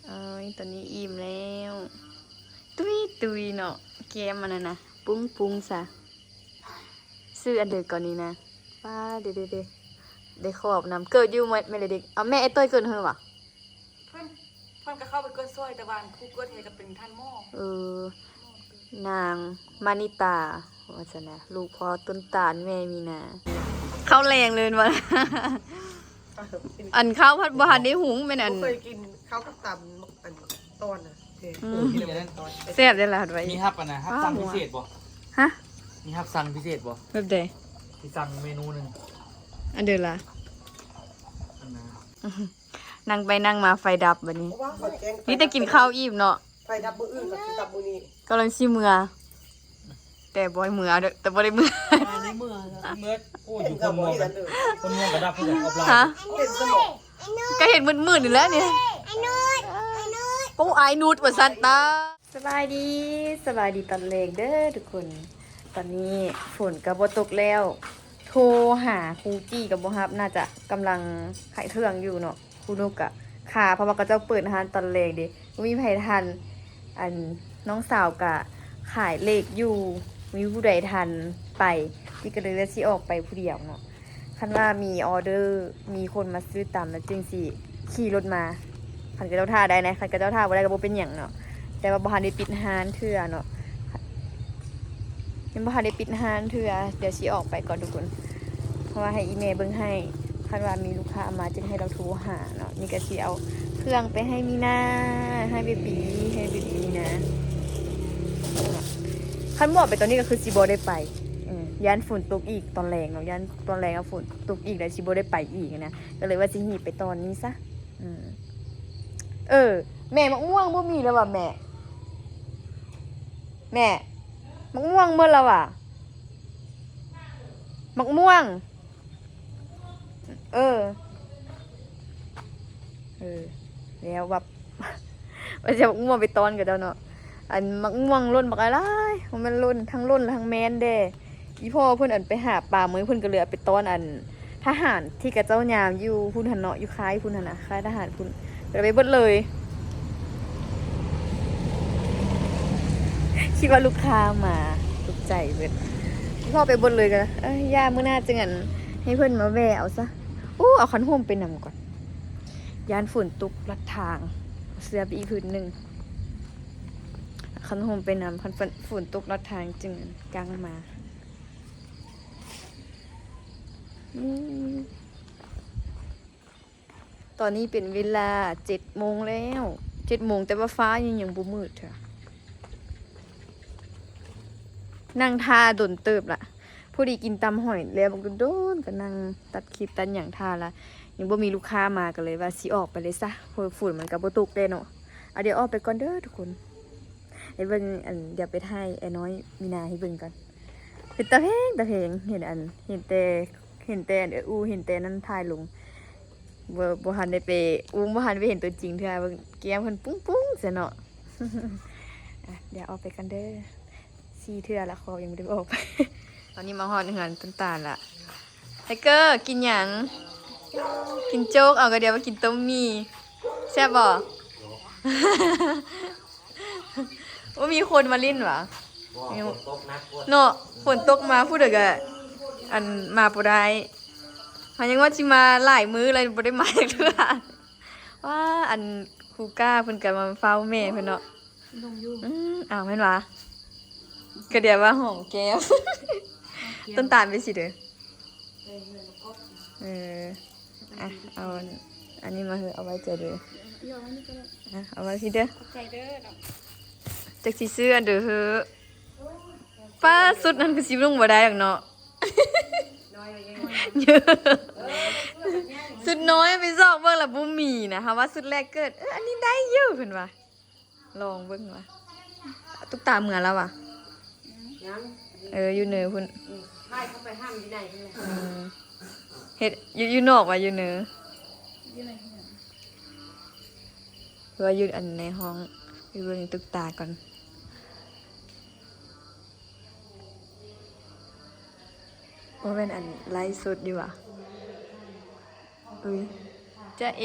ເອີຍ ຕອນນີ້ອີ່ມແລ້ວ ຕຸ້ຍໆເນາະ ແກ້ມອັນນັ້ນນະ ປຸ້ງໆຊະ. ຊື້ອັນໃດກ່ອນນີ້ນະ? ປ້າ ເດໆໆ ໄດ້ຂອບນຳ ເກີດຢູ່ແມ່ນເດັກ. ເອົາ ແມ່ ອ້າຍຕ້ອຍເກີດເຮີຫວາ? ເພິ່ນ ເພິ່ນກໍເຂົ້າໄປກວດຊ່ອຍ ແຕ່ວ່າອັນຜູ້ກວດເຮັດກໍເປັນທ່ານໝໍ. ເອີ ນາງມານິຕາ ວ່າຊັ້ນນະ ລູກພໍ່ຕົ້ນຕານແມ່ມີນາ. ເຂົ້າແລງເລີຍວ່າ ອັນເຂົ້າພັດບໍ່ທັນໄດ້ຫຸງ ແມ່ນອັນ ບໍ່ເຄີຍກິນເຂົ້າກັບຕຳອັນຕອນນະ. ອືມ ແຊບເດ້ລະ ຮັດໄວ້ ມີຮັບອັນນະ ຮັບສັ່ງພິເສດບໍ່? ຮະ? ມີຮັບສັ່ງພິເສດບໍ່? ແບບໃດ? ຊິສັ່ງເມນູໜຶ່ງ ອັນເດີລະ ອັນນະ. ນັ່ງໄປນັ່ງມາໄຟດັບບັດນີ້ ມີແຕ່ກິນເຂົ້າອີ່ມເນາະ. ໄຟດັບມື້ອື່ນກໍຊິດັບມື້ນີ້ ກຳລັງຊິເມືອ ແຕ່ບໍ່ໃຫ້ເມືອເດີ ແຕ່ບໍ່ໄດ້ເມືອ ບໍ່ໄດ້ເມືອ ເມືອ. ໂອ້ຍ ຢູ່ຄົນເມືອກັນ ຄົນເມືອກໍດັບຄືກັນ ອອບລາຍ ຮະ? ເປັນສະໝອງ ກໍເຫັນມືດໆນີ້ແຫຼະນີ້. ໂອ້ ອ້າຍນຸດວ່າຊັ້ນຕາ. ສະບາຍດີ ສະບາຍດີຕອນແລງເດີທຸກຄົນ. ຕອນນີ້ຝົນກໍບໍ່ຕົກແລ້ວ ໂທຫາຄູຈີ້ກໍບໍ່ຮັບ ໜ້າຈະກຳລັງຂາຍເຄື່ອງຢູ່ເນາະ. ຄູນຸກະຄາ ເພາະວ່າເຂົາເຈົ້າເປີດຮ້ານຕອນແລງເດ້ ບໍ່ມີໃຜທັນ. ອັນ ນ້ອງສາວກະຂາຍເລກຢູ່ ມີຜູ້ໃດທັນໄປ ຈີ້ກໍເລີຍວ່າຊິອອກໄປຜູ້ດຽວເນາະ. ຄັນວ່າມີອໍເດີ ມີຄົນມາຊື້ຕຳແລ້ວຈຶ່ງຊິຂີ່ລົດມາ. ຄັນເຂົາເຈົ້າຖ້າໄດ້ນະ ຄັນເຂົາເຈົ້າຖ້າບໍ່ໄດ້ກໍບໍ່ເປັນຫຍັງເນາະ. ແຕ່ວ່າບໍ່ທັນໄດ້ປິດຮ້ານເທື່ອເນາະ ຍັງບໍ່ທັນໄດ້ປິດຮ້ານເທື່ອ. ດຽວຊິອອກໄປກ່ອນທຸກຄົນ ເພາະວ່າໃຫ້ອີ່ແມ່ເບິ່ງໃຫ້ ຄັນວ່າມີລູກຄ້າມາຈຶ່ງໃຫ້ລາວໂທຫາເນາະ. ນີ້ກໍຊິເອົາເຄື່ອງໄປໃຫ້ມີນາ ໃຫ້ເບບີ ໃຫ້ເບບີມີນາ. ຄັນບໍ່ໄປຕອນນີ້ກໍຄືຊິບໍ່ໄດ້ໄປ ເອີ ຢ້ານຝົນຕົກອີກຕອນແລງເນາະ ຢ້ານຕອນແລງອະຝົນຕົກອີກແລ້ວຊິບໍ່ໄດ້ໄປອີກນະ ກໍເລີຍວ່າຊິຮີບໄປຕອນນີ້ຊະ. ເອີ ເອີ ແມ່ ໝາກມ່ວງບໍ່ມີແລ້ວຫວາແມ່? ແມ່ ໝາກມ່ວງໝົດແລ້ວຫວາ? ໝາກມ່ວງ ເອີ ເອີ ແລ້ວວ່າ ວ່າຊິເອົາໝາກມ່ວງໄປຕ້ອນເຂົາເຈົ້າເນາະ. ອັນໝາກມ່ວງຫຼົ່ນບັກຫຼາຍໆ ບໍ່ແມ່ນຫຼົ່ນ ທັງຫຼົ່ນທັງແມ່ນເດ້. ອີ່ພໍ່ເພິ່ນອັນໄປຫາປາມື້ ເພິ່ນກໍເລີຍເອົາໄປຕ້ອນອັນທະຫານທີ່ເຂົາເຈົ້າຍາມຢູ່ພຸ້ນຫັ້ນເນາະ ຢູ່ຄ້າຍພຸ້ນຫັ້ນນະ ຄ້າຍທະຫານພຸ້ນ ກໍເອົາໄປເບິດເລີຍ. ຄິດວ່າລູກຄ້າມາ ຕົກໃຈເບິດ. ອີ່ພໍ່ໄປເບິດເລີຍ ກໍ ເອີ ຢ່າ ມື້ໜ້າຈຶ່ງອັນໃຫ້ເພິ່ນມາແວ່ເອົາຊະ. ໂອ້ ເອົາຄັນຮົ່ມໄປນຳກ່ອນ ຢ້ານຝົນຕົກລັດທາງ. ເອົາເສື້ອໄປອີກຜືນໜຶ່ງ ຄັນຮົ່ມໄປນຳ ຄັນຝົນ ຝົນຕົກລັດທາງຈຶ່ງກາງມາ. ອືມ ຕອນນີ້ເປັນເວລາເຈັດໂມງແລ້ວ ເຈັດໂມງ ແຕ່ວ່າຟ້າຍັງ ຍັງບໍ່ມືດເທື່ອ. ນັ່ງຖ້າດົນເຕີບລະ ພໍດີກິນຕຳຫອຍແລ້ວບັກດົນໆ ກໍນັ່ງຕັດຄລິບຕັດຫຍັງຖ້າລະ ຍັງບໍ່ມີລູກຄ້າມາ ກໍເລີຍວ່າຊິອອກໄປເລີຍຊະ ເພາະຝົນມັນກໍບໍ່ຕົກແດ່ເນາະ. ອາ ດຽວອອກໄປກ່ອນເດີທຸກຄົນ ໄປເບິ່ງ ອັນ ດຽວໄປຖ່າຍອ້າຍນ້ອຍມີນາໃຫ້ເບິ່ງກ່ອນ. ເປັນຕາແພງ ຕາແພງ ເຫັນອັນ ເຫັນແຕ່ ເຫັນແຕ່ອັນເອື້ອຍອູ່ ເຫັນແຕ່ນັ້ນຖ່າຍລົງ ບໍ່ ບໍ່ທັນໄດ້ໄປອູ່ ບໍ່ທັນໄປເຫັນຕົວຈິງເທື່ອ. ເບິ່ງແກ້ມເພິ່ນປຸ້ງໆຊະເນາະ. ອາ ດຽວອອກໄປກ່ອນເດີ ສີ່ເທື່ອລະ ຂໍຍັງບໍ່ໄດ້ອອກໄປ. ຕອນນີ້ມາຮອດເຮືອນຕົ້ນຕານລະ. ໄທເກີ ກິນຫຍັງ? ກິນໂຈກ. ເອົາ ກໍດຽວວ່າກິນຕົ້ມໝີ່ ແຊບບໍ່? ໂອ້ ມີຄົນມາຫຼິ້ນຫວາ? ບໍ່ ຝົນຕົກໜັກໂພດເນາະ. ຝົນຕົກມາຜູ້ໃດກໍ ອັນ ມາບໍ່ໄດ້. ເຮົາຍັງວ່າຊິມາຫຼາຍມື້ແລ້ວ ບໍ່ໄດ້ມາຈັກເທື່ອ. ວ້າ ອັນ ຄູກ້າເພິ່ນກໍມາເຝົ້າແມ່ເພິ່ນເນາະ. ອືມ ອ້າວ ແມ່ນຫວາ? ກໍດຽວວ່າຫອມແກ້ມ ຕົ້ນຕານໄປຊິເດີ. ເອີ ອ່ະ ເອົາອັນນີ້ມາເຮີ ເອົາໄວ້ໃຈເດີ. ອ່ະ ເອົາໄວ້ພີ້ເດີ ຂອບໃຈເດີເນາະ. ຈັກຊິຊື້ອັນເດີເຮີ ປ້າ ຊຸດນັ້ນຄືຊິນຸ່ງບໍ່ໄດ້ດອກເນາະ. ຊຸດນ້ອຍໄປຊອກເບິ່ງລະບໍ່ມີນະ. ເຮົາວ່າຊຸດແລກເກີດ ເອີ ອັນນີ້ໄດ້ຢູ່ ເພິ່ນວ່າ. ລອງເບິ່ງວ່າ ຕຸກຕາເມືອແລ້ວຫວາ? ຍັງ ເອີ ຢູ່ເນີພຸ້ນ. ອືມ ພາຍເຂົ້າໄປຫ້າມຢູ່ໃນພຸ້ນແຫຼະ. ອືມ ເຮັດຢູ່ ຢູ່ນອກຫວາ ຢູ່ເນີ? ຢູ່ໃນເຮືອນ ຫຼືວ່າຢູ່ອັນໃນຫ້ອງ? ໄປເບິ່ງຕຸກຕາກ່ອນ. ບໍ່ແມ່ນອັນໄລຟ໌ສົດຢູ່ຫວາ? ອຸ້ຍ ຈ໊ະເອ.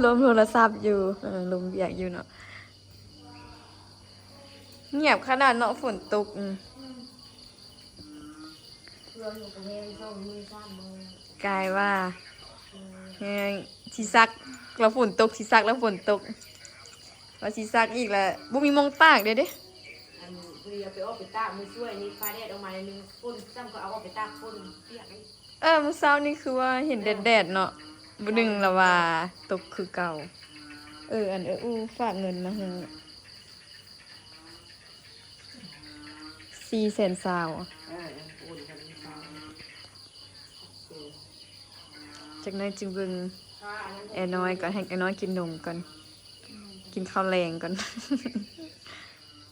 ລົມໂທລະສັບຢູ່ ເອີ ລົມວຽກຢູ່ເນາະ. ງຽບຂະໜາດເນາະ ຝົນຕົກ ອືມ ກາຍວ່າ ເອີ ຊິຊັກລະຝົນຕົກ ຊິຊັກລະຝົນຕົກ ວ່າຊິຊັກອີກລະບໍ່ມີໝ່ອງຕາກເດ້ ເດ້. ອັນ ພໍດີເອົາໄປອອກໄປຕາກມື້ຊ່ວຍນີ້ ຟ້າແດດອອກມາໜ້ອຍໜຶ່ງ ຝົນຊ້ຳກໍເອົາອອກໄປຕາກຝົນປຽກອີກ. ເອີ ມື້ເຊົ້ານີ້ຄືວ່າເຫັນແດດໆເນາະ ບຶ່ງລະວ່າຕົກຄືເກົ່າ. ເອີ ອັນເອື້ອອູ້ຝາກເງິນມາໃຫ້ ສີ່ແສນຊາວ ເອີ ໂອນກັນ ຈັກໜ້ອຍຈຶ່ງເບິ່ງແອນ້ອຍກ່ອນ ໃຫ້ແອນ້ອຍກິນນົມກ່ອນ ກິນເຂົ້າແລງກ່ອນ.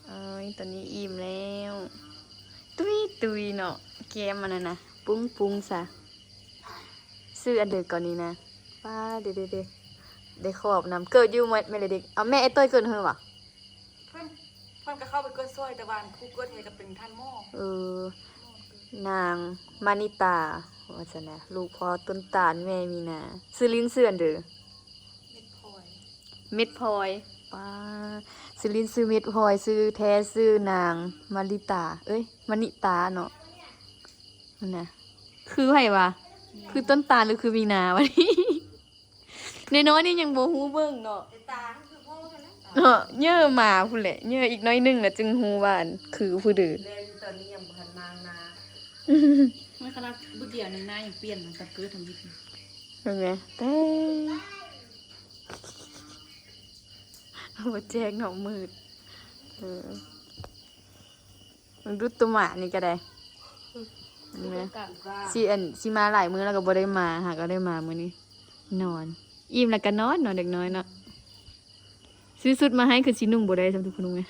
ເອີຍ ຕອນນີ້ອີ່ມແລ້ວ ຕຸ້ຍໆເນາະ ແກ້ມອັນນັ້ນນະ ປຸ້ງໆຊະ. ຊື້ອັນເດີກ່ອນນີ້ນະ ປ້າ ເດໆໆ ໄດ້ຂອບນຳ ເກີດຢູ່ແມ່ນແຫຼະເດັກ. ເອົາ ແມ່ ໄອ້ຕ້ອຍເກີດເຮີຫວາ? ເພິ່ນ ເພິ່ນກໍເຂົ້າໄປເກີດຊ່ອຍ ແຕ່ວ່າຜູ້ເກີດເຫດກໍເປັນທ່ານໝໍ. ເອີ ນາງມານິຕາ ວ່າຊັ້ນນະ ລູກພໍ່ຕົ້ນຕານແມ່ມີນາ. ຊື່ຫຼິ້ນຊື່ອັນເດີ? ເມັດພອຍ ເມັດພອຍ ປ້າ ຊື່ຫຼິ້ນຊື່ເມັດພອຍ ຊື່ແທ້ຊື່ນາງມາລິຕາ ເອີຍ ມານິຕາເນາະ. ຫັ້ນນະ ຄືໃຜວະ? ຄືຕົ້ນຕານຫຼືຄືມີນາວະນີ້? ນ້ອຍໆນີ້ຍັງບໍ່ຮູ້ເບິ່ງເນາະ ແຕ່ຕາຄືພໍ່ຫັ້ນແຫຼະ ເນາະ ເຍີມາພຸ້ນແຫຼະ ເຍີອີກໜ້ອຍໜຶ່ງລະຈຶ່ງຮູ້ວ່າອັນຄືຜູ້ເດີ. ແມ່ນ ຕອນນີ້ຍັງບໍ່ທັນມາງນາ ມັນຂະໜາດບຶດດຽວໜຶ່ງນາຍັງປ່ຽນຕັ້ງແຕ່ເກີດທຳອິດ ເຫັນໄໝ? ແຕ່ບໍ່ແຈ້ງເນາະ ມືດ ເອີ. ເບິ່ງດູໂຕໝານີ້ກໍໄດ້ ເຫັນໄໝ? ຊິອັນ ຊິມາຫຼາຍມື້ແລ້ວກໍບໍ່ໄດ້ມາ ຫາກໍໄດ້ມາມື້ນີ້ ນອນ ອີ່ມແລ້ວກໍນອນເນາະ ເດັກນ້ອຍເນາະ. ຊື້ຊຸດມາໃຫ້ຄືຊິນຸ່ງບໍ່ໄດ້ຊ້ຳ ທຸກຄົນເອີຍ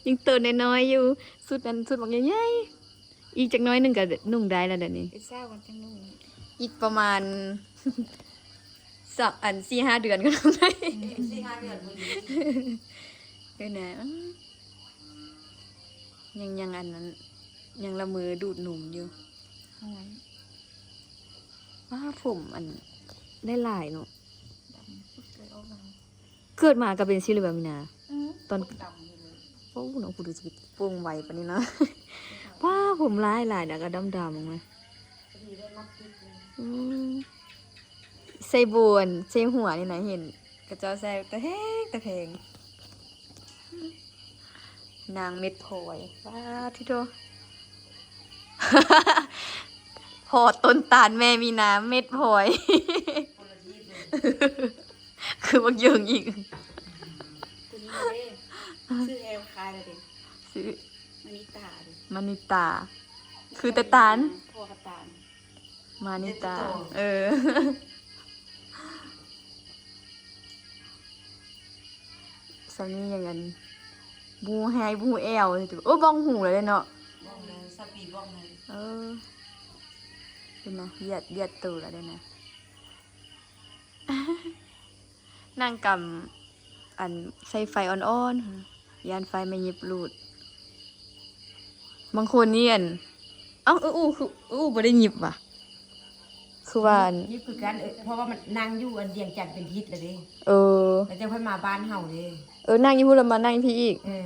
ຍັງໂຕນ້ອຍໆຢູ່ ຊຸດນັ້ນຊຸດບັກໃຫຍ່ໆ ອີກຈັກໜ້ອຍໜຶ່ງກໍນຸ່ງໄດ້ແລ້ວເດນີ້ ອີກປະມານ ສະ ອັນ ສີ່ຫ້າເດືອນກໍນຸ່ງໄດ້ ອືມ ສີ່ຫ້າເດືອນພຸ້ນ ເອີນະ ອືມ ຍັງ ຍັງອັນນັ້ນ ຍັງລະເມີດູດນົມຢູ່ ວ້າ ຜົມອັນ ໄດ້ຫຼາຍເນາະ ເກີດມາກໍເປັນຊິເລີຍບໍ່ມີນາ ອືມ ຕອນ ໂອ້ ນ້ອງຜູ້ດູຊິໂປ່ງໄວປານນີ້ເນາະ ວ້າ ຜົມຫຼາຍໆ ແລ້ວກໍດຳໆ ອອກມາ ອືມ ໃສ່ໂບອັນ ໃສ່ຫົວນີ້ນະ ເຫັນເຂົາເຈົ້າໃສ່ຕະແພງຕະແພງ ນາງເມັດພອຍ ປາດທິໂທ ພໍ່ຕົ້ນຕານແມ່ມີນາ ເມັດພອຍ ຄົນລະທີບເລີຍ ຄືບັກເຢິງອີກ ຕົວນີ້ເດ້ ຊື່ແຮວຄາຍລະເດ້ ຊື່ມະນິຕາເດ້ ມະນິຕາ ຄືຕາຕານ ພໍ່ກະຕານ ມານິຕາ ເອີ ຊຳນີ້ຍັງອັນ ບໍ່ແຮງບໍ່ແອວ ໂອ້ ບ້ອງຫູແລ້ວເດ້ເນາະ ບ້ອງແລ້ວ ຊາວປີບ້ອງແລ້ວ ເອີ ເຫັນນະ ຢຽດ ຢຽດໂຕແລ້ວເດ້ນະ. ນັ່ງກຳ ອັນ ໃສ່ໄຟອ່ອນໆ ຢ້ານໄຟມາຫຍິບລູດ ບາງຄົນນີ້ ອັນ ເອົ້າ ເອື້ອອູ້ ຄືເອື້ອອູ້ບໍ່ໄດ້ຫຍິບຫວາ? ຄືວ່າ ຫຍິບຄືກັນ ເອີ ເພາະວ່າມັນນັ່ງຢູ່ອັນວຽງຈັນເປັນທິດແລ້ວເດ້ ເອີ ແລ້ວຈັ່ງຄ່ອຍມາບ້ານເຮົາເດ້ ເອີ ນັ່ງຢູ່ພຸ້ນແລ້ວມານັ່ງຢູ່ພີ້ອີກ ເອີ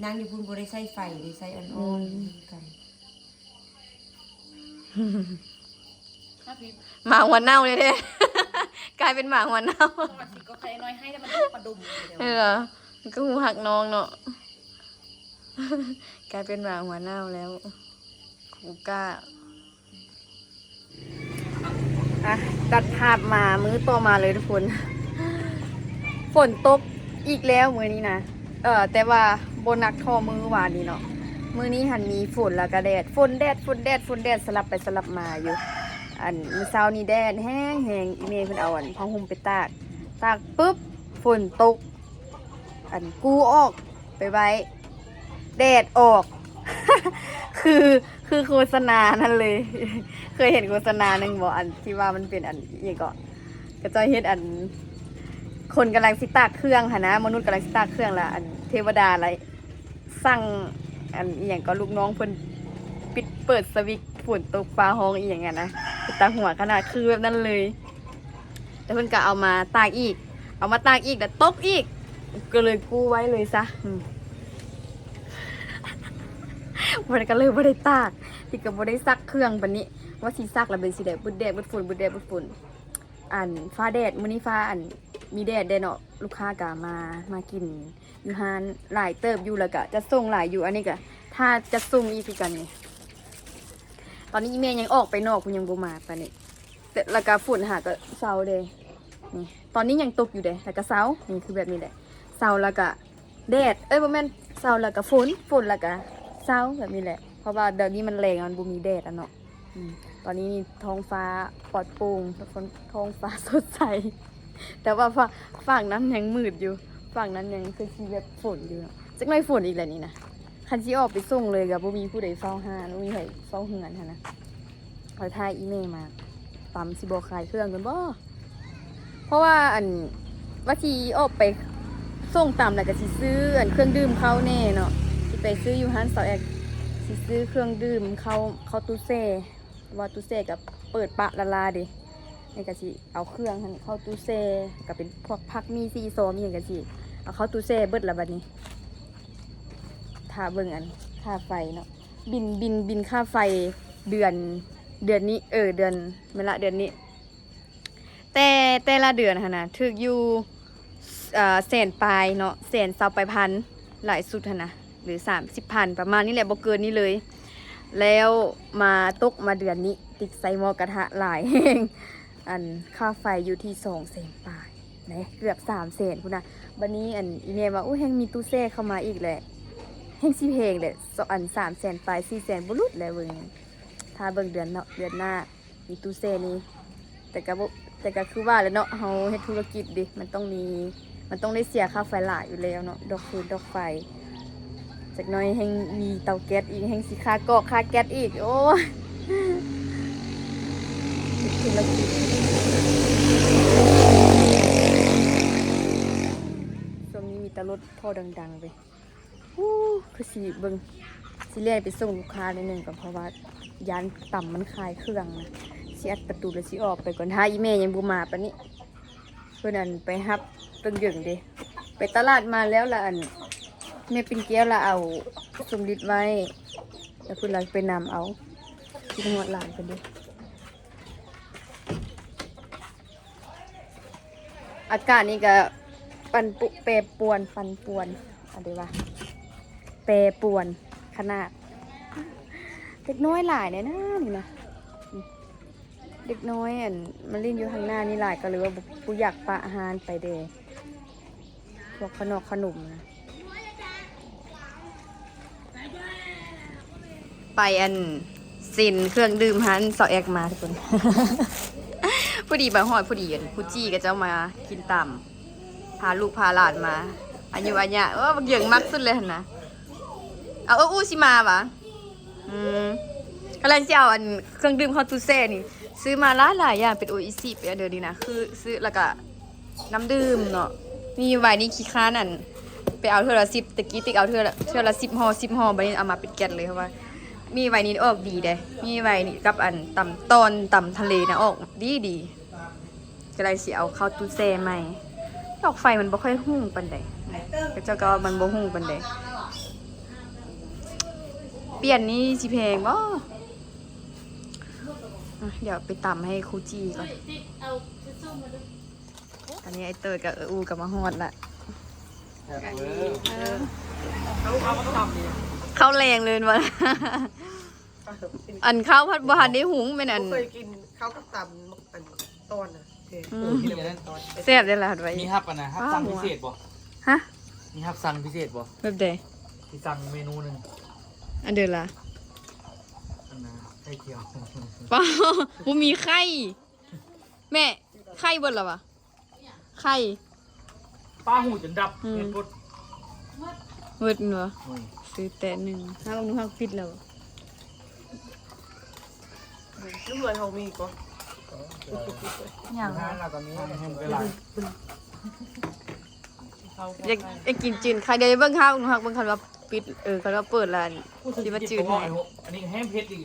ນັ່ງຢູ່ພຸ້ນບໍ່ໄດ້ໃຊ້ໄຟເດ້ ໃຊ້ອ່ອນໆ ອືມ ຄືກັນ. ໝາຫົວເນົ່າເດ້ ກາຍເປັນໝາຫົວເນົ່າ ເອີ ມັນກໍຮູ້ຮັກນ້ອງເນາະ ກາຍເປັນໝາຫົວເນົ່າແລ້ວ ຄູກ້າ. ອ່ະ ຕັດພາບມາມື້ຕໍ່ມາເລີຍທຸກຄົນ ຝົນຕົກອີກແລ້ວມື້ນີ້ນະ ເອີ ແຕ່ວ່າບໍ່ໜັກເທົ່າມື້ວານນີ້ເນາະ ມື້ນີ້ຫັ້ນມີຝົນແລ້ວກະແດດ ຝົນແດດ ຝົນແດດ ຝົນແດດ ສະຫຼັບໄປສະຫຼັບມາຢູ່ ອັນ ມື້ເຊົ້ານີ້ແດດແຮງໆ ອີ່ແມ່ເພິ່ນເອົາ ອັນ ຜ້າຫົ່ມໄປຕາກ ຕາກປຶບ ຝົນຕົກ ອັນ ກູ້ອອກໄປໄວ້ ແດດອອກ ຄື ຄືໂຄສະນານັ້ນເລີຍ ເຄີຍເຫັນໂຄສະນາໜຶ່ງບໍ່ ອັນທີ່ວ່າມັນເປັນອັນ ອີ່ຫຍັງເກາະ ເຂົາເຈົ້າເຮັດອັນ ຄົນກຳລັງຊິຕາກເຄື່ອງຫັ້ນນະ ມະນຸດກຳລັງຊິຕາກເຄື່ອງ ແລ້ວອັນເທວະດາລະສັ່ງ ອັນ ອີ່ຫຍັງເກາະ ລູກນ້ອງເພິ່ນປິດເປີດສະວິດ ຝົນຕົກຟ້າຮ້ອງອີ່ຫຍັງຫັ້ນນະ ເປັນຕາຫົວຂະໜາດ ຄືແບບນັ້ນເລີຍ. ແລ້ວເພິ່ນກໍເອົາມາຕາກອີກ ເອົາມາຕາກອີກ ແລ້ວຕົກອີກ ກໍເລີຍກູ້ໄວ້ເລີຍຊະ. ອືມ ມັນກໍເລີຍບໍ່ໄດ້ຕາກ ທີ່ກໍບໍ່ໄດ້ຊັກເຄື່ອງປານນີ້ ວ່າຊິຊັກແລ້ວເປັນຊິໄດ້ບຶດແດດບຶດຝົນ ບຶດແດດບຶດຝົນ. ອັນຟ້າແດດ ມື້ນີ້ຟ້າ ອັນ ມີແດດແດ່ເນາະ ລູກຄ້າກໍມາ ມາກິນຢູ່ຮ້ານຫຼາຍເຕີບຢູ່ ແລ້ວກໍຈັດສົ່ງຫຼາຍຢູ່. ອັນນີ້ກໍຖ້າຈັດສົ່ງອີກຄືກັນນີ້ ຕອນນີ້ອີ່ແມ່ຍັງອອກໄປນອກພຸ້ນ ຍັງບໍ່ມາປານນີ້ ແຕ່ ແລ້ວກໍຝົນຫາກໍເຊົາເດ້. ນີ້ ຕອນນີ້ຍັງຕົກຢູ່ເດ້ ແລ້ວກໍເຊົາ. ນີ້ຄືແບບນີ້ແຫຼະ ເຊົາແລ້ວກໍ ແດດ ເອີຍ ບໍ່ແມ່ນ ເຊົ້າແລ້ວກະຝົນ ຝົນແລ້ວກະເຊົ້າ ແບບນີ້ແຫຼະ ເພາະວ່າດຽວນີ້ມັນແລ້ງ ມັນບໍ່ມີແດດອະເນາະ. ອືມ ຕອນນີ້ນີ້ທ້ອງຟ້າປອດໂປ່ງ ທ້ອງຟ້າສົດໃສ ແຕ່ວ່າ ຟາກ ຟາກນັ້ນຍັງມືດຢູ່ ຟາກນັ້ນຍັງຄືຊິແບບຝົນຢູ່ເນາະ. ຈັກໜ້ອຍຝົນອີກແຫຼະນີ້ນະ ຄັນຊິອອກໄປສົ່ງເລີຍກະບໍ່ມີຜູ້ໃດເຝົ້າຮ້ານ ບໍ່ມີໃຜເຝົ້າເຮືອນຫັ້ນນະ. ຂ້ອຍຖ້າອີ່ແມ່ມາ ຕຳຊິບໍ່ຂາຍເຄື່ອງກ່ອນບໍ່? ເພາະວ່າ ອັນ ວ່າຊິອອກໄປສົ່ງຕຳ ແລ້ວກໍຊິຊື້ ອັນ ເຄື່ອງດື່ມເຂົ້າແດ່ເນາະ ຊິໄປຊື້ຢູ່ຮ້ານສາວແອັກ ຊິຊື້ເຄື່ອງດື່ມເຂົ້າ ເຂົ້າຕູ້ແຊ່ ເພາະວ່າຕູ້ແຊ່ກໍເປີດປະລະລາເດ້. ແລ້ວກໍຊິເອົາເຄື່ອງຫັ້ນເຂົ້າຕູ້ແຊ່ ກໍເປັນພວກຜັກໝີ່ ຊີ້ຊອມ ອີ່ຫຍັງກໍຊິເອົາເຂົ້າຕູ້ແຊ່ເບິດລະບັດນີ້. ຖ້າເບິ່ງ ອັນ ຄ່າໄຟເນາະ ບິນ ບິນ ບິນຄ່າໄຟເດືອນ ເດືອນນີ້ ເອີ ເດືອນ ແມ່ນລະ ເດືອນນີ້ ແຕ່ ແຕ່ລະເດືອນຫັ້ນນະ ຖືກຢູ່ ເອີ ແສນປາຍເນາະ ແສນຊາວປາຍພັນ ຫຼາຍສຸດຫັ້ນນະ ຫຼື ສາມສິບພັນ ປະມານນີ້ແຫຼະ ບໍ່ເກີນນີ້ເລີຍ. ແລ້ວມາຕົກມາເດືອນນີ້ ຕິດໃສ່ໝໍ້ກະທະຫຼາຍແຮງ ອັນ ຄ່າໄຟຢູ່ທີ່ສອງແສນປາຍເດ້ ເກືອບສາມແສນພຸ້ນນະ. ບັດນີ້ ອັນ ອີ່ແມ່ວ່າ ໂອ້ ແຮ່ງມີຕູ້ແຊ່ເຂົ້າມາອີກແຫຼະ ແຮ່ງຊິແພງແຫຼະ ອັນ ສາມແສນປາຍ ສີ່ແສນບໍ່ຫຼຸດແຫຼະ. ເບິ່ງ ຖ້າເບິ່ງເດືອນເນາະ ເດືອນໜ້າ ມີຕູ້ແຊ່ນີ້ ແຕ່ກະບໍ່ ແຕ່ກະຄືວ່າແຫຼະເນາະ ເຮົາເຮັດທຸລະກິດເດ ມັນຕ້ອງມີ ມັນຕ້ອງໄດ້ເສຍຄ່າໄຟຫຼາຍຢູ່ແລ້ວເນາະ ດອກຟືນດອກໄຟ. ຈັກໜ້ອຍແຮ່ງມີເຕົາແກັສອີກ ແຮ່ງຊິຄ່າກອກຄ່າແກັສອີກ ໂອ້ຍ ເຮັດທຸລະກິດ. ຊ່ວງນີ້ມີແຕ່ລົດທໍ່ດັງໆເວີຍ. ອູ້ ຄືຊິເບິ່ງ ຊິແລ່ນໄປສົ່ງລູກຄ້າໜ້ອຍໜຶ່ງກ່ອນ ເພາະວ່າຢ້ານຕຳມັນຂາຍເຄື່ອງນະ. ຊິອັດປະຕູແລ້ວຊິອອກໄປກ່ອນ ຖ້າອີ່ແມ່ຍັງບໍ່ມາປານນີ້. ເພິ່ນ ອັນ ໄປຮັບເຖິງເດີ ໄປຕະຫຼາດມາແລ້ວລະ ອັນ ແມ່ປິ່ນແກ້ວລະເອົາສົມລິດໄວ້ ແລ້ວເພິ່ນລະໄປນຳເອົາ. ຄິດຮອດຫຼານເພິ່ນເດ້. ອາກາດນີ້ກະປັ່ນປຸ ແປປວນ ປັ່ນປ່ວນ ອັນໃດວະ ແປປວນຂະໜາດ. ເດັກນ້ອຍຫຼາຍແດ່ນະນີ້ນະ ເດັກນ້ອຍ ອັນ ມາຫຼິ້ນຢູ່ທາງໜ້ານີ້ຫຼາຍ ກໍເລີຍວ່າບໍ່ ບໍ່ຢາກປະຮ້ານໄປເດ ພວກຂະໜອກຂະໜົມນະ. ໄປ ອັນ ເຊັນເຄື່ອງດື່ມຮ້ານສາວແອັກມາທຸກຄົນ. ພໍດີໄປຮອດ ພໍດີ ອັນ ຄູຈີ່ເຂົາເຈົ້າມາກິນຕຳ ພາລູກພາຫຼານມາ ອາຍຸອາຍະ ເອີ ບັກເຫຢິງມັກສຸດເລີຍຫັ້ນນະ. ເອົາ ເອີ ອູຊິມາຫວາ? ອືມ ກຳລັງຊິເອົາ ອັນ ເຄື່ອງດື່ມເຂົ້າຕູ້ແຊ່ນີ້ ຊື້ມາຫຼາຍໆຢ່າງ ເປັນໂອອິຊິ ເປັນອັນເດີນີ້ນະ ຄືຊື້ ແລ້ວກະ ນ້ຳດື່ມເນາະ ມີໄວນີ້ຂີ້ຄ້ານ ອັນ ໄປເອົາເທື່ອລະສິບ ຕະກີ້ຕິກເອົາເທື່ອລະ ເທື່ອລະສິບຫໍ່ ສິບຫໍ່ ບັດນີ້ເອົາມາເປັນແກັດເລີຍ ເພາະວ່າມີໄວນີ້ອອກດີເດ້ ມີໄວນີ້ກັບ ອັນ ຕຳຕອນ ຕຳທະເລນະ ອອກດີໆ. ກະໄດ້ຊິເອົາເຂົ້າຕູ້ແຊ່ໃໝ່ ດອກໄຟມັນບໍ່ຄ່ອຍຮຸ່ງປານໃດ ເຂົາເຈົ້າກໍວ່າມັນບໍ່ຮຸ່ງປານໃດ. ປ່ຽນນີ້ຊິແພງບໍ່? ອ່ະ ດຽວໄປຕຳໃຫ້ຄູຈີ່ກ່ອນ. ອັນນີ້ໄອ້ເຕີດກັບເອື້ອຍອູ່ກໍມາຮອດລະ ເຂົ້າແລງເລີຍວ່າ ອັນເຂົ້າພັດບໍ່ທັນໄດ້ຫຸງ ແມ່ນອັນ ບໍ່ເຄີຍກິນເຂົ້າກັບຕຳ ອັນ ຕອນນະ ອືມ ແຊບເດ້ລະ ຮັດໄວ້ ມີຮັບອັນນະ ຮັບສັ່ງພິເສດບໍ່? ຮະ? ມີຮັບສັ່ງພິເສດບໍ່? ແບບໃດ? ຊິສັ່ງເມນູໜຶ່ງ ອັນເດີລະ ອັນນະ ໄຂ່ຂຽວ ບໍ່ມີໄຂ່ ແມ່ ໄຂ່ເບິດລະຫວາ? ໄຂ່ ປາຫູຈົນດັບ ອືມ ເຮັດບົດ ເບິດແມ່ນບໍ່? ອືມ ຊື້ແຕ່ໜຶ່ງ ຫາເບິ່ງດູ ຫາປິດແລ້ວ ເຮືອນເຮົາມີກໍ ຍັງ ຮ້ານເຮົາກໍມີ ຮ້ານເຮົາກໍຫຼາຍ ຢາກ ຢາກກິນຈືນໄຂ່ ດຽວເບິ່ງຫາເບິ່ງ ຫາເບິ່ງ ຄັນວ່າປິດ ເອີ ຄັນວ່າເປີດລະ ຊິມາຈືນໃຫ້ ອັນນີ້ແຮງເຜັດອີກ.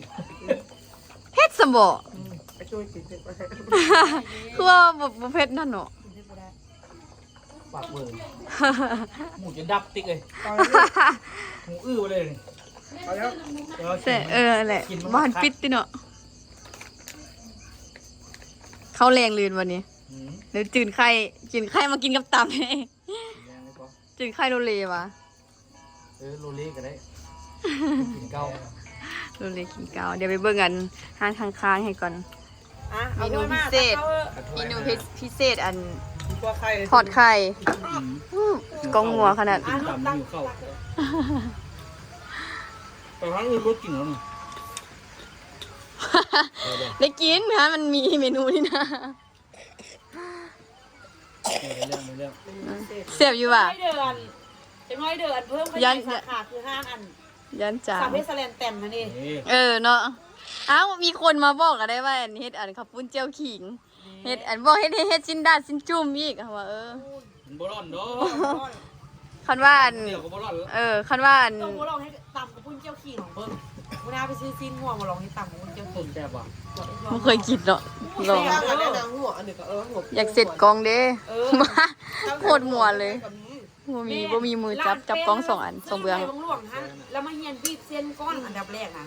ຊັ້ນບໍ? ອືມ ໄປຊ່ວຍກິນເຜັດ ຄືວ່າບໍ່ ບໍ່ເຜັດນັ້ນເນາະ. ປາກເບິ່ງ ໝູຈົນດັບຕິກເອີຍ ໝູອື້ອເລີຍ. ເອົາແລ້ວ ແຊ ເອີ ແຫຼະ ບໍ່ທັນປິດຕິເນາະ. ເຂົ້າແລງລື່ນວັນນີ້ ອືມ ແລ້ວຈືນໄຂ່ ຈືນໄຂ່ມາກິນກັບຕຳ ຈືນໄຂ່ໂລເລວ່າ. ເອີ ໂລເລກໍໄດ້ ກິນເຂົ້າ ໂລເລກິນເຂົ້າ. ດຽວໄປເບິ່ງອັນຮ້ານຂ້າງໆໃຫ້ກ່ອນ. ອ່ະ ເມນູພິເສດ ເອົາຖ້ວຍມາ ເມນູພິເສດ ອັນ ທອດໄຂ່ ທອດໄຂ່. ອືມ ກ້ອງມົວຂະໜາດ ຕຳຫິວເຂົ້າ. ແຕ່ທາງອື່ນບໍ່ກິນແລ້ວນີ້ ໄດ້ກິນນະ ມັນມີເມນູນີ້ນະ. ແຊບຢູ່ຫວາ? ຈັກໜ້ອຍເດີ ຈັກໜ້ອຍເດີ ອັນເພີ່ມຂະຫຍາຍສາຂາ ຄືຮ້ານອັນ ຢ້ານຈາງ ສາວເພຊສະແລນແຕມຫັ້ນເດ. ເອີເນາະ. ອ້າວ ມີຄົນມາບອກກໍໄດ້ວ່າ ອັນເຮັດອັນເຂົ້າປຸ້ນຈ້ຽວຂີງ ເຮັດອັນ ບໍ່ເຮັດ ເຮັດ ເຮັດຊີ້ນດາດຊີ້ນຈຸ່ມອີກ ເຮົາວ່າ ເອີ ມັນບໍ່ຫຼອນດອກ. ຄັນວ່າອັນ ດຽວກໍບໍ່ລອດແລ້ວ. ເອີ ຄັນວ່າອັນ ຕ້ອງມາລອງເຮັດຕຳເຂົ້າປຸ້ນຈ້ຽວຂີງເບິ່ງ. ມື້ໜ້າໄປຊື້ຊີ້ນງົວມາລອງເຮັດຕຳເຂົ້າປຸ້ນຈ້ຽວຂີງ. ແຊບບໍ່? ບໍ່ເຄີຍກິນເນາະ. ລອງ ແຊບເດີ. ຫົວ ອັນນີ້ກໍ ເອີ ຫົວ ຢາກເສັດກ້ອງເດ້. ເອີ ໂຄດມ່ວນເລີຍ. ບໍ່ມີ ບໍ່ມີມືຈັບ ຈັບກ້ອງສອງອັນ ສອງເບື້ອງ. ຊື້ໄປຫຼວງໆຫັ້ນ ແລ້ວມາຮຽນບີບເສັ້ນກ່ອນ ອັນດັບແລກນະ.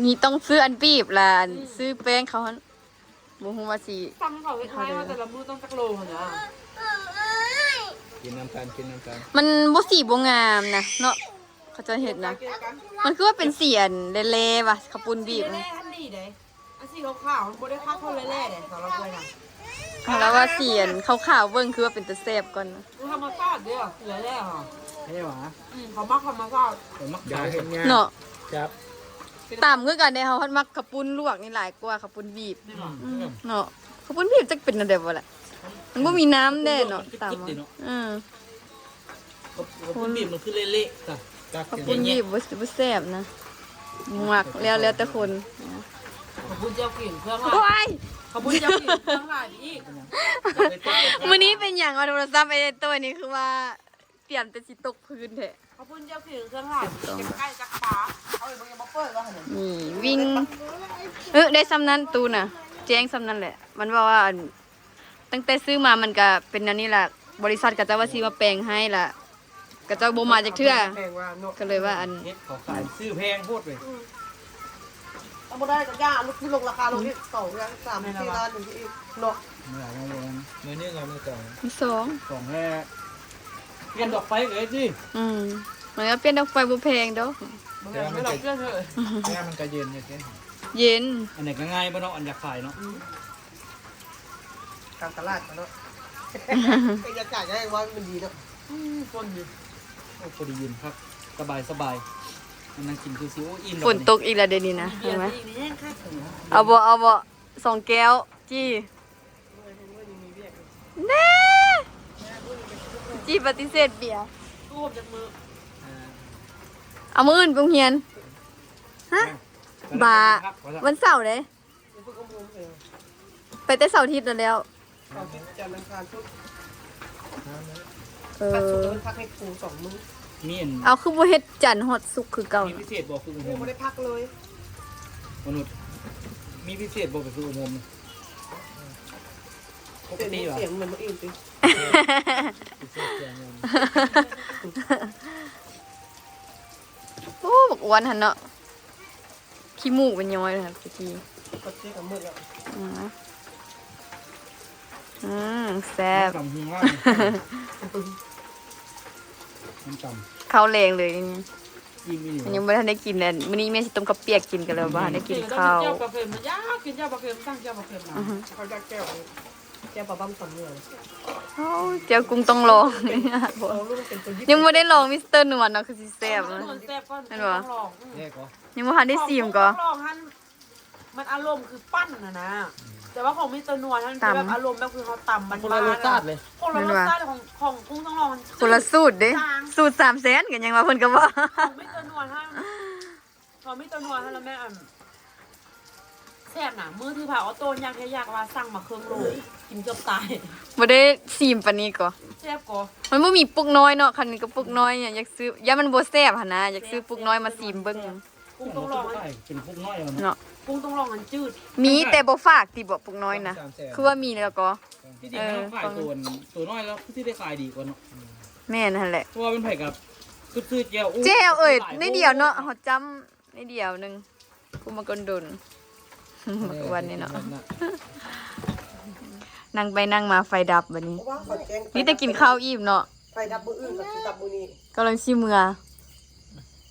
ນີ້ຕ້ອງຊື້ອັນບີບ ແລ້ວອັນ ອືມ ຊື້ແປ້ງເຂົາຫັ້ນ. ບໍ່ຮູ້ວ່າຊິ ສັ່ງເຂົາເຮັດໃຫ້ວ່າແຕ່ລະມື້ຕ້ອງຈັກໂລຫັ້ນນະ. ກິນນຳກັນ ກິນນຳກັນ. ມັນບໍ່ ສີບໍ່ງາມນະເນາະ ເຂົາເຈົ້າເຮັດນະ. ມັນຄືວ່າເປັນສີອັນແລ່ໆຫວາ ເຂົ້າປຸ້ນບີບນະ. ສີແລ່ໆຫັ້ນດີເດ້ ອັນສີຂາວໆມັນບໍ່ໄດ້ຄັກເທົ່າແລ່ໆເດ້ ສຳລັບຂ້ອຍນະ. ເຮົາລະວ່າສີອັນຂາວໆເບິ່ງຄືວ່າເປັນຕາແຊບກ່ອນນະ. ທຳມະຊາດເດ້ ແລ່ໆຫວາ. ແລ້ວຫວາ? ອືມ ເຂົາມັກທຳມະຊາດ ເຂົາມັກຂາຍເນາະ. ຈັບ ຕຳຄືກັນເດ້ ເຮົາພັດມັກເຂົ້າປຸ້ນລວກນີ້ຫຼາຍກວ່າເຂົ້າປຸ້ນບີບ. ອືມ ເນາະ ເຂົ້າປຸ້ນບີບຈັກເປັນແນວໃດບໍ່ລະ ມັນບໍ່ມີນ້ຳແດ່ເນາະ. ຕຳ ເອີ ເຂົ້າປຸ້ນບີບມັນຄືເລະໆ ເຂົ້າປຸ້ນບີບບໍ່ ບໍ່ແຊບນະ. ມັກ ແລ້ວ ແລ້ວແຕ່ຄົນ. ເຂົ້າປຸ້ນເຈົ້າກິນເຄື່ອງຫຼາຍ ໂອ້ຍ ເຂົ້າປຸ້ນເຈົ້າກິນເຄື່ອງຫຼາຍອີກ. ມື້ນີ້ເປັນຫຍັງວ່າໂທລະສັບໄອ້ໂຕ້ນີ້ຄືວ່າ ຕຽມແຕ່ຊິຕົກພື້ນແທ້. ເຂົ້າປຸ້ນເຈົ້າຄືເຄື່ອງຫຼາຍ ຈັກໄກ່ຈັກປາ. ເອົາໄປເບິ່ງ ຍັງບໍ່ເປີດວ່າຫັ້ນ. ນີ້ ວິ່ງ ເອີ ໄດ້ຊ່ຳນັ້ນຕູ້ນະ ແຈ້ງຊ່ຳນັ້ນແຫຼະ. ມັນເວົ້າວ່າ ອັນ ຕັ້ງແຕ່ຊື້ມາມັນກະເປັນແນວນີ້ລະ ບໍລິສັດເຂົາເຈົ້າວ່າຊິມາແປງໃຫ້ລະ ເຂົາເຈົ້າບໍ່ມາຈັກເທື່ອ. ແປງວ່າເນາະ ກໍເລີຍວ່າ ອັນ ເຮັດເຂົາຂາຍຊື້ແພງໂພດເວີຍ. ອືມ ເອົາບໍ່ໄດ້ກໍຢ່າ ລົດຂຶ້ນລົງລາຄາລົງອີກ ສອງ ສາມ ສີ່ລ້ານໜຶ່ງອີກເນາະ. ມື້ໜຶ່ງ ມື້ສອງ ມື້ສອງ ສອງແທ້. ປ່ຽນດອກໄຟເລີຍຕິ. ອືມ ມັນກໍປ່ຽນດອກໄຟບໍ່ແພງດອກ. ບໍ່ແພງດອກ ປ່ຽນເທື່ອ ແຕ່ວ່າມັນກໍເຢັນຢູ່ຕິ. ເຢັນ ອັນນີ້ກໍງ່າຍບໍ່ເນາະ ອັນຢາກຂາຍເນາະ. ອືມ ການຕະຫຼາດເນາະ ກໍຢາກຂາຍໄດ້ວ່າມັນດີເນາະ. ອືມ ຄົນດີ ໂອ້ ພໍດີເຢັນຄັກ ສະບາຍໆ ນັ່ງກິນຊິວໆ. ໂອ້ ອີ່ມແລ້ວ ຝົນຕົກອີກແລ້ວເດນີ້ນະ. ເຫັນໄໝ? ເອົາບໍ່ ເອົາບໍ່ ສອງແກ້ວຈີ່. ແນ່ ຈີ່ປະຕິເສດເບຍ. ເອົາມື້ອື່ນໄປໂຮງຮຽນ. ຮະ? ບາ ວັນເສົາເດ້. ໄປແຕ່ເສົາອາທິດນັ້ນແລ້ວ. ເສົາອາທິດ ຈັນ ອັງຄານ ພຸດ. ເອີ ວັນສຸກ ເພິ່ນພັກໃຫ້ຄູສອງມື້. ມີອັນ ເອົາ ຄືບໍ່ເຮັດຈັນຮອດສຸກຄືເກົ່າ? ມີພິເສດບໍ່ ຝຶກອົບຮົມ? ຍັງບໍ່ໄດ້ພັກເລີຍ. ມະນຸດ ມີພິເສດບໍ່ ໄປຝຶກອົບຮົມ? ປົກກະຕິຫວາ? ສຽງມັນບໍ່ອີ່ມຕິ. ພິເສດສຽງມັນ ໂອ້ ບັກອ້ວນຫັ້ນເນາະ. ຂີ້ມູກມັນຍ້ອຍເລີຍ ຕະກີ້. ອືມ ອືມ ແຊບ. ຕຳຫຸ່ງວ່າ ມັນຕຳ ເຂົ້າແລງເລີຍ. ອີ່ມອີ່ຫຼີ ມັນຍັງບໍ່ທັນໄດ້ກິນ. ອັນ ມື້ນີ້ແມ່ຊິຕົ້ມເຂົ້າປຽກກິນ ກໍເລີຍບໍ່ທັນໄດ້ກິນເຂົ້າ. ເຈົ້າປາເຄັມ ມັນຢາກກິນເຈົ້າປາເຄັມ ສັ່ງເຈົ້າປາເຄັມນະ. ອືຮຶ ເຂົາຢາກແຈ່ວ ແຈ່ວປາບ້າງຕຳເໜືອ. ໂອ້ ແຈ່ວກຸ້ງຕ້ອງລອງ. ຍັງບໍ່ໄດ້ລອງມິສເຕີນວນເນາະ ຄືຊິແຊບ. ແມ່ນບໍ່? ຍັງບໍ່ທັນໄດ້ຊີມກໍ ຕ້ອງລອງ. ອືມ ຍັງບໍ່ທັນໄດ້ຊີມກໍ ຂອງກຸ້ງຕ້ອງລອງຫັ້ນ ມັນອາລົມຄືປັ້ນຫັ້ນນະ ແຕ່ວ່າຂອງມິສເຕີນວນຫັ້ນ ຕຳ ຄືແບບອາລົມແບບຄືເຮົາຕຳບ້ານໆ ຄົນລະລົດຊາດເລີຍ. ຄົນລະລົດຊາດຂອງ ຂອງກຸ້ງຕ້ອງລອງ ຄົນລະສູດເດ້. ສູດສາມແສນ ກໍຍັງວ່າເພິ່ນກໍບອກ ຂອງມິສເຕີນວນຫັ້ນ ຂອງມິສເຕີນວນຫັ້ນລະແມ່ນ ອັນ ແຊບນະ. ມື້ທີ່ພາອອໂຕ້ຍາກແທ້ຍາກວ່າ ສັ່ງມາເຄິ່ງໂລ ກິນເກືອບຕາຍ. ບໍ່ໄດ້ຊີມປານນີ້ກໍ ແຊບກໍ ມັນບໍ່ມີປຸກນ້ອຍເນາະ. ຄັນມີກະປຸກນ້ອຍ ຢາກຊື້ ຢ້ານມັນບໍ່ແຊບຫັ້ນນະ ຢາກຊື້ປຸກນ້ອຍມາຊີມເບິ່ງ. ກຸ້ງຕ້ອງລອງ ເປັນປຸກນ້ອຍເນາະ. ປຸງຕ້ອງລອງອັນຈືດ ມີແຕ່ບໍ່ຝາກຕິ ບໍ່ປຸງນ້ອຍນະ ສາມແສນ ຄືວ່າມີແລ້ວກໍ ທີ່ຈິງ ເອີ ເຮົາຂາຍໂຕ ໂຕນ້ອຍແລ້ວຄືຊິໄດ້ຂາຍດີກວ່າເນາະ ແມ່ນຫັ້ນແຫຼະ ເພາະວ່າເປັນໃຜກໍຄິດຊື້ແຈ່ວ ໂອ້ ແຈ່ວເອີຍ ຫຼາຍ ໃນດຽວເນາະ ໂພດ ເຮົາຈ້ຳໃນດຽວໜຶ່ງ ຜູ້ມາກົນດົນ ເອີ ວັນນີ້ເນາະ ແມ່ນນະ ນັ່ງໄປນັ່ງມາໄຟດັບບັດນີ້ ເພາະວ່າເຂົາແຈ້ງໄຟ ມີແຕ່ກິນເຂົ້າອີ່ມເນາະ ໄຟດັບມື້ອື່ນກໍຄືກັບມື້ນີ້ ກຳລັງຊິເມືອ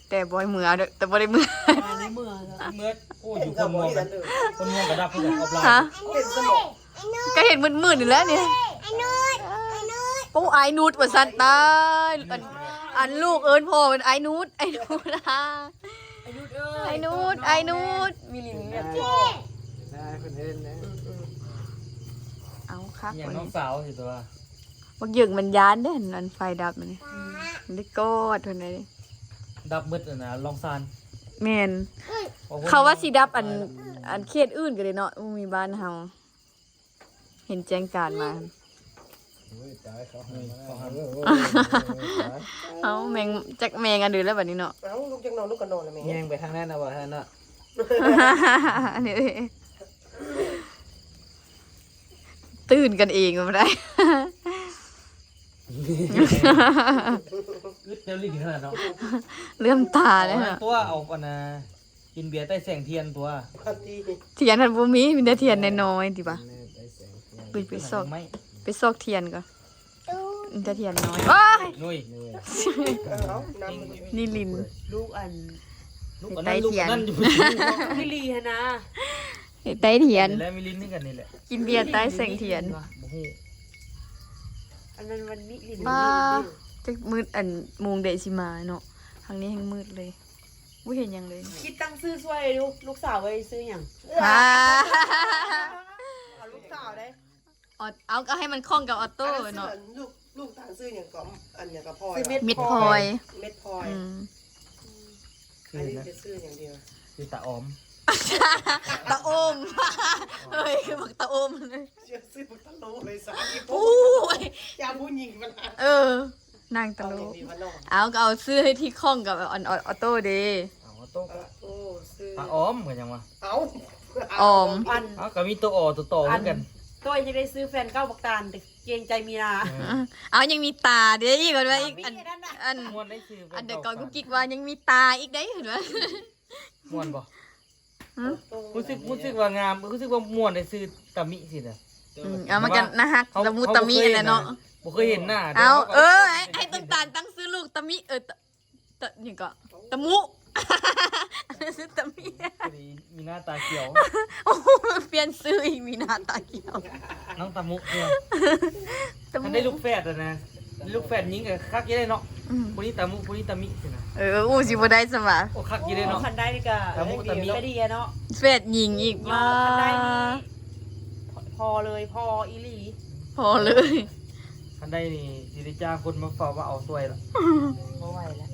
ແຕ່ບໍ່ໃຫ້ເມືອເດີ ແຕ່ບໍ່ໄດ້ເມືອ ບໍ່ໄດ້ເມືອ ເມືອ ໂອ້ ຢູ່ຄົນມ່ວນກັນ ຄົນມ່ວນກໍດັບຄືກັນ ອອບລາຍ ຮະ ເຫັນສະໝອງ ກໍເຫັນມືດໆນີ້ແຫຼະນີ້ ໂອ້ ອ້າຍນຸດວ່າຊັ້ນ ຕາຍ ອັນ ອັນລູກເອີ້ນພໍ່ເປັນອ້າຍນຸດ ອ້າຍນຸດ ອ້າຍນຸດເອີຍ ອ້າຍນຸດ ອ້າຍນຸດ ມີລິນແບບພໍ່ ໄດ້ເພິ່ນເອີ້ນເດ້ ເອົາຄັກ ອີຫຍັງ ບັກນີ້ ນ້ອງສາວຊິຕົວ ບັກເຢິງມັນຢ້ານເດ້ ອັນໄຟດັບນີ້ ອືມ ໄດ້ກອດເພິ່ນໄດ້ ດັບໝົດຫັ້ນນະ ລອງຊານ ແມ່ນ ເຂົາວ່າຊິດັບອັນ ອັນເຂດອື່ນກໍໄດ້ເນາະ ບໍ່ມີບ້ານເຮົາ ເຫັນແຈ້ງການມາ ໂອ້ຍ ຕາຍ ເຂົາໃຫ້ມາ ເອີ ເອົາ ແມງ ຈັກແມງອັນເດີແລ້ວບັດນີ້ເນາະ ເອົ້າ ລູກຢາກນອນ ລູກກໍນອນແລ້ວແມ່ ແຍງໄປທາງນັ້ນນະ ວ່າຊັ້ນເນາະ ນີ້ ຕື່ນກັນເອງບໍ່ໄດ້ ອຶດແນວຫຼິ້ນຂະໜາດເນາະ ເຫຼື້ອມຕາເລີຍ ເອົາ ເນາະ ຕົວ ເອົາອັນນ່າ ກິນເບຍໃຕ້ແສງທຽນຕົວະ ທຽນຫັ້ນບໍ່ມີ ມີແຕ່ທຽນນ້ອຍໆຕິວະ ໄປ ໄປຊອກ ໄປຊອກທຽນກ່ອນ ມີແຕ່ທຽນນ້ອຍ ໂອ້ຍ ນຸ້ຍ ເອີ ເອົາ ນ້ຳ ນີ້ລິນ ລູກອັນ ລູກອັນນັ້ນ ລູກອັນນັ້ນ ໃຕ້ທຽນ ຢູ່ ອີ່ຫຼີຫັ້ນນະ ໃຕ້ທຽນ ແລ້ວມີລິນຄືກັນນີ້ແຫຼະ ກິນເບຍໃຕ້ແສງທຽນ ບໍ່ຮູ້ ອັນນັ້ນມັນມີລິນ ປ້າ ຈັກມືດ ອັນໂມງໃດຊິມາເນາະ ທາງນີ້ແຮ່ງມືດເລີຍ ບໍ່ເຫັນຫຍັງເລີຍ ຄິດຕັ້ງຊື່ຊ່ວຍລູກ ລູກສາວເອີຍ ຊື່ຫຍັງ ອ່າ ເອົາລູກສາວເດ້ ອອດ ເອົາ ກໍໃຫ້ມັນຄ່ອງກັບອອໂຕ້ເນາະ ອັນນັ້ນຊື່ ລູກ ລູກຕັ້ງຊື່ຫຍັງກໍ ອັນຫຍັງກໍພອຍ ເມັດພອຍ ເມັດພອຍ ອືມ ອັນນີ້ຈະຊື່ຫຍັງດຽວ ຊື່ຕາອອມ ຕາໂອມ ເຮີ້ຍ ຄືບັກຕາໂອມເລີຍ ຊື່ບັກຕາໂລເລີຍຊະ ໂອ້ຍ ຢ່າຜູ້ຍິງມັນ ເອີ ນາງຕະໂລ ເອົາ ກໍເອົາຊື່ໃຫ້ທີ່ຂ້ອງກັບອັນ ອອໂຕ້ເດ້ ເອົາ ອອໂຕ້ກໍ ໂອ້ ຊື່ ຕາອອມກໍຍັງວ່າ ເອົ້າ ອອມ ອັນ ເອົາ ກໍມີຕົວ ອໍ ຕົວ ຕໍ ຄືກັນ ໂຕ້ຢາກໄດ້ຊື່ແຟນເກົ່າບັກຕານ ແຕ່ເກງໃຈມີນາ ເອີ ເອົາ ຍັງມີຕາເດ້ ອີກວ່າອີກ ອັນ ອັນ ມ່ວນໄດ້ຊື່ ອັນແຕ່ກ່ອນກຸກກິກວ່າຍັງມີຕາອີກເດ້ ເຫັນບໍ່ ມ່ວນບໍ່? ຫື? ຮູ້ສຶກ ຮູ້ສຶກວ່າງາມ ຮູ້ສຶກວ່າມ່ວນໄດ້ຊື່ຕາມິຊີ້ນະ ອືມ ເອົາ ມັນກໍໜ້າຮັກ ຕາມຸຕາມິຫັ້ນແຫຼະເນາະ ບໍ່ເຄີຍເຫັນໜ້າ ເອົາ ເອີ ໃຫ້ ໃຫ້ຕົ້ນຕານຕັ້ງຊື່ລູກຕາມິ ເອີ ຕະ ຕະ ຫຍັງເກາະ ຕາມຸ ຊື່ຕາມິ ພໍດີມີໜ້າຕາຂຽວ ໂອ້ ປ່ຽນຊື່ອີກ ມີໜ້າຕາຂຽວ ນ້ອງຕາມຸເພື່ອ ຕາມຸ ຄັນໄດ້ລູກແຝດຫັ້ນນະ ລູກແຝດຍິງກໍຄັກຢູ່ເດ້ເນາະ ອືມ ຜູ້ນີ້ຕາມຸ ຜູ້ນີ້ຕາມິຊີ້ນະ ເອີ ໂອ້ ຊິບໍ່ໄດ້ຊະຫວາ ໂອ້ ຄັກຢູ່ເດ້ເນາະ ຄັນໄດ້ນີ້ກໍຕາມຸຕາມິ ກໍດີເນາະ ແຝດຍິງອີກ ວ້າ ຄັນໄດ້ນີ້ພໍເລີຍ ພໍອີ່ຫຼີ ພໍເລີຍ ຄັນໄດ້ນີ້ຊິໄດ້ຈ້າງຄົນມາເຝົ້າມາເອົາຊ່ວຍລະ ບໍ່ໄຫວລະ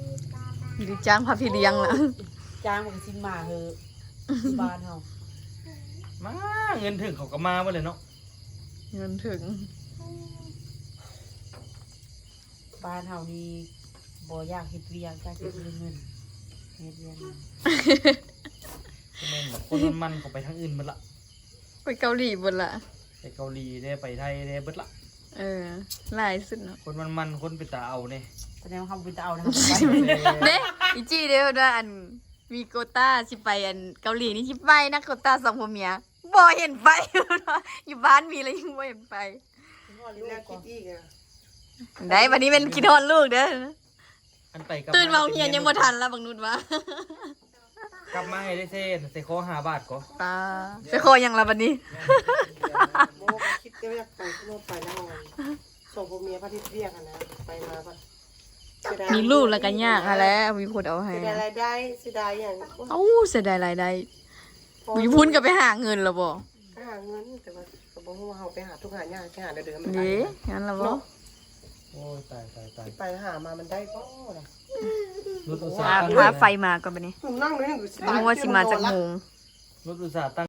ຊິໄດ້ຈ້າງພາພີ່ລ້ຽງລະ ຈ້າງມັນກໍຊິມາເຮີ ທີ່ບ້ານເຮົາ ມາ ເງິນເຖິງເຂົາກໍມາເບິດແຫຼະເນາະ ເງິນເຖິງ ບ້ານເຮົານີ້ບໍ່ຢາກເຮັດວຽກ ຢາກເຮັດເງິນ ເຮັດວຽກ ແມ່ນແບບຄົນມັນໆ ເຂົາໄປທາງອື່ນເບິດລະ ໄປເກົາຫຼີເບິດລະ ໄປເກົາຫຼີແດ່ ໄປໄທແດ່ເບິດລະ ເອີ ຫຼາຍສຸດເນາະ ຄົນມັນໆ ຄົນເປັນຕາເອົາແດ່ ສະແດງວ່າເຮົາເປັນຕາເອົານະ ເດ້ ອີຈີ່ເດ້ ເພິ່ນວ່າອັນ ມີໂກຕ້າຊິໄປອັນເກົາຫຼີນີ້ ຊິໄປນະ ໂກຕ້າສອງຜົວເມຍ ບໍ່ເຫັນໄປ ຢູ່ບ້ານມີແລ້ວຍັງບໍ່ເຫັນໄປ ຄິດແລ້ວຄິດອີກອະ ໄດ້ ບັດນີ້ແມ່ນຄິດຮອດລູກເດີ ອັນໄປກັບ ຕື່ນມາໂຮງຮຽນຍັງບໍ່ທັນລະ ບັກນຸດວ່າ ກັບມາໃຫ້ໄດ້ເຊ ເຊຂໍຫ້າບາດກໍ ຕາ ເຊຂໍຫຍັງລະບັດນີ້ ບໍ່ ຄິດແຕ່ວ່າຢາກໄປ ຄືວ່າໄປແລ້ວ ສອງຜົວເມຍພັດເຮັດວຽກຫັ້ນນະ ໄປມາພັດ ເສຍດາຍ ມີລູກແລ້ວກໍຍາກຫັ້ນແຫຼະ ມີຄົນເອົາໃຫ້ ເສຍດາຍລາຍໄດ້ ເສຍດາຍຫຍັງ ເອົ້າ ເສຍດາຍລາຍໄດ້ ຢູ່ພຸ້ນກໍໄປຫາເງິນແລ້ວບໍ່ ໄປຫາເງິນ ແຕ່ວ່າກໍບໍ່ຮູ້ວ່າເຮົາໄປຫາທຸກຫາຍາກ ໄປຫາແນວເດີມ ເດ້ ຫັ້ນລະບໍ່ ໂອ້ຍ ຕາຍ ຕາຍ ຕາຍ ໄປຫາມາມັນໄດ້ບໍ່ລະ ລຸດອຸດສາ ອ່າ ຕັ້ງ ພາໄຟມາກ່ອນບັດນີ້ ນັ່ງຢູ່ນີ້ ບໍ່ຮູ້ວ່າຊິມາຈັກໂມງ ລຸດອຸດສາຕັ້ງ